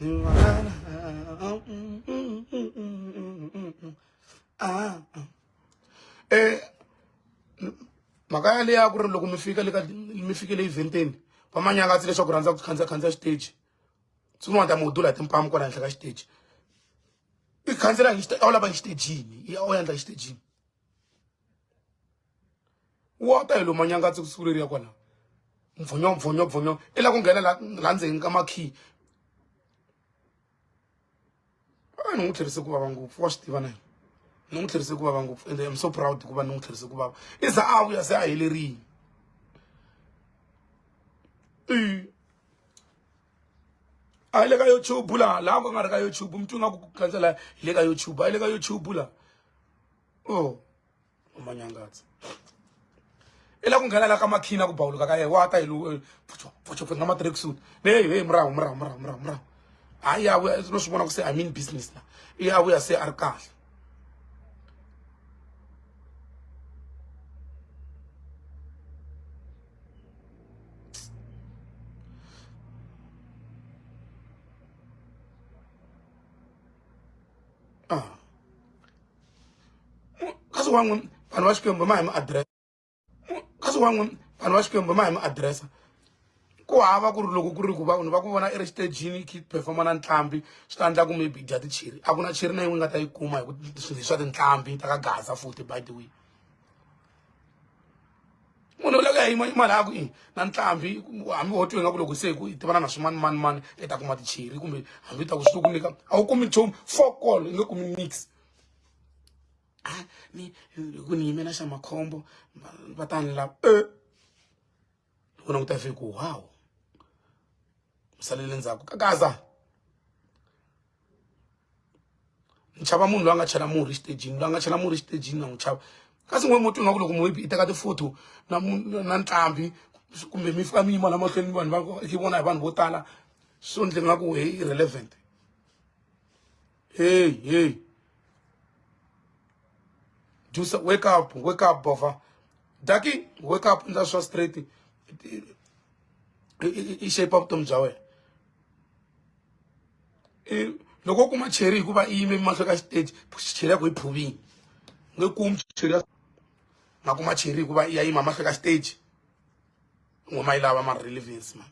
Eh mhaka yaleya ku ri loko mi fika le ka mi fike le eventeni va manyangatsi leswaku rhandza ku khandziya khandziya xiteji swin'wana ta mi hudula hi timpamu kwala henhla ka xiteji i khandzela hi a wu lava xitejini a wu endla xitejini wa ta hi lomu manyangatsi ku siku leriya kwala mvunyo mvunyo mvunyo i lava ku nghena la la ndzeni ka makhiyi a ni n'wi tlherise ku vava ngopfu wa swi tiva na yena ni n'wi tlherise ku vava ngopfu ende I'm so proud ku va ni n'wi tlherise ku vava i za a vuya se a helerile a hi le ka YouTube laha laha ku nga ri ka YouTube mi twi nga ku khandzela hi le ka YouTube a hi le ka YouTube laha oh umanyangatsa i la ku nghena la ka makhina ku bawuluka ka yena wa ta hi lowu pfucho na ma-tracksuit hey hey murahu murahu murahu murahu murahu hayi ya vuya no swi vona ku se I mean business la i ya vuya se a ri kahle ah kasi wa n'wi vanhu va Xikwembu ma hi mi address kasi wa n'wi vanhu va Xikwembu ma hi mi address ku hava ku ri loko ku ri ku vanhu va ku vona i ri xitejini khi performa na ntlhambi swi ta endla ku maybe dya ticheri a ku na cheri na yin'we nga ta yi kuma hi ku swilo swa tintlhambi ta ka Gaza futhi by the way munhu u lava ku ya yima yima laha ku i na ntlhambi hambi ho twa ingaku loko se ku i tivana na swimani mani mani i ta kuma ticheri kumbe hambi ta ku swi ku nyika a wu kumi nchumu fokol i nge kumi nix a ni ku ni yimela xa makhombo va ta ni lava e loko languta fi ku wow salele ndzhaku ka Gaza ni chava munhu loyi a nga chela murhi xitejini loyi a nga chela murhi xitejini na n'wi chava kasi n'we muti ingaku loko maybe i teka ti-photo na na ntlhambi kumbe mi fika mi yima la mahlweni vanhu va yi vona hi vanhu vo tala swo ndle nga ku hey irrelevant hey hey Jusa wake up wake up bova daki wake up ndla swa straight i shape up vutomi bya wena loko u kuma cheri hikuva i yime mahlo ka xiteji cheri ya ku yi phuvini nge kumi cheri ya nga kuma cheri hikuva i ya yima mahlo ka xiteji ngoma yi lava ma relevance man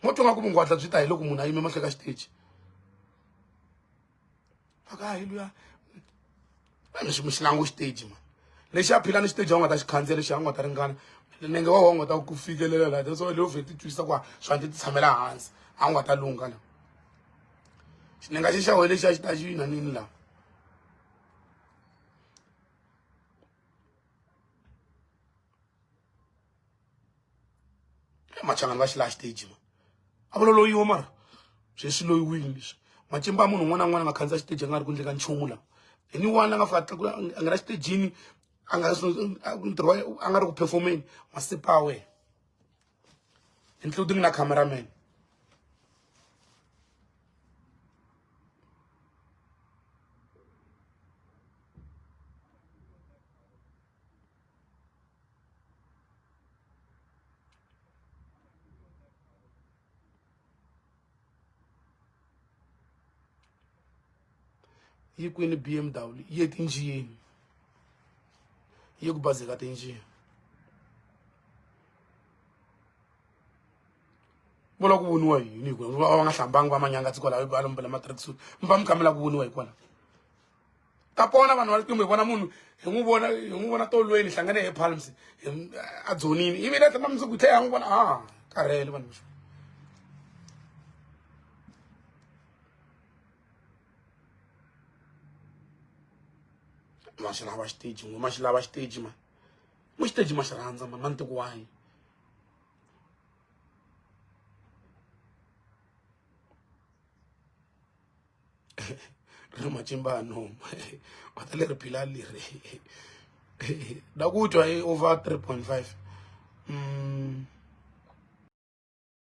mo twa nga ku vungwadla byi ta hi loko munhu a yime mahlo ka xiteji aka hi luya mi mi xi langu xiteji man lexi a phila ni xiteji a wu nga ta xi khandziya lexi a wu nga ta ringana nenge wa wu nga ta ku fikelela laha that's why leyo vheti twisisa ku swa ndzi ti tshamela hansi a wu nga ta lungha la xinenga xi xa wena lexi a xi ta xi yina nini laha machangani va xi laha xiteji ma a va loyiwa mara sweswi loyiwini leswi macimba munhu un'wana na un'wana a nga khandziya xiteji a nga ri ku endleka nchumu laha anyone a nga fika tlakula a nga na xitejini a nga ntirho wa a nga ri ku performeni masipa ya wena including na cameraman yi kwini BMW yi ye tinjiyeni yi ku bazeka tinjiya vo lava ku voniwa hi yini hikuva va nga hlambanga va manyangatsi kwalaho va lombela ma-tracksuit mi va mi kha mi lava ku voniwa hi kwalaho ta pona vanhu va kumbe hi vona munhu hi n'wi vona hi n'wi vona tolweni hi hlangane hi palms a dzonini ivi na tlhela mundzuku hi tlhela hi n'wi vona a karhele vanhu va ma xi lava xiteji n'we ma xi lava xiteji ma mu xiteji ma xi rhandza ma ma ni tiku wahi ri macimba no wa ta leri phila leri na ku twa i over 3.5 mm.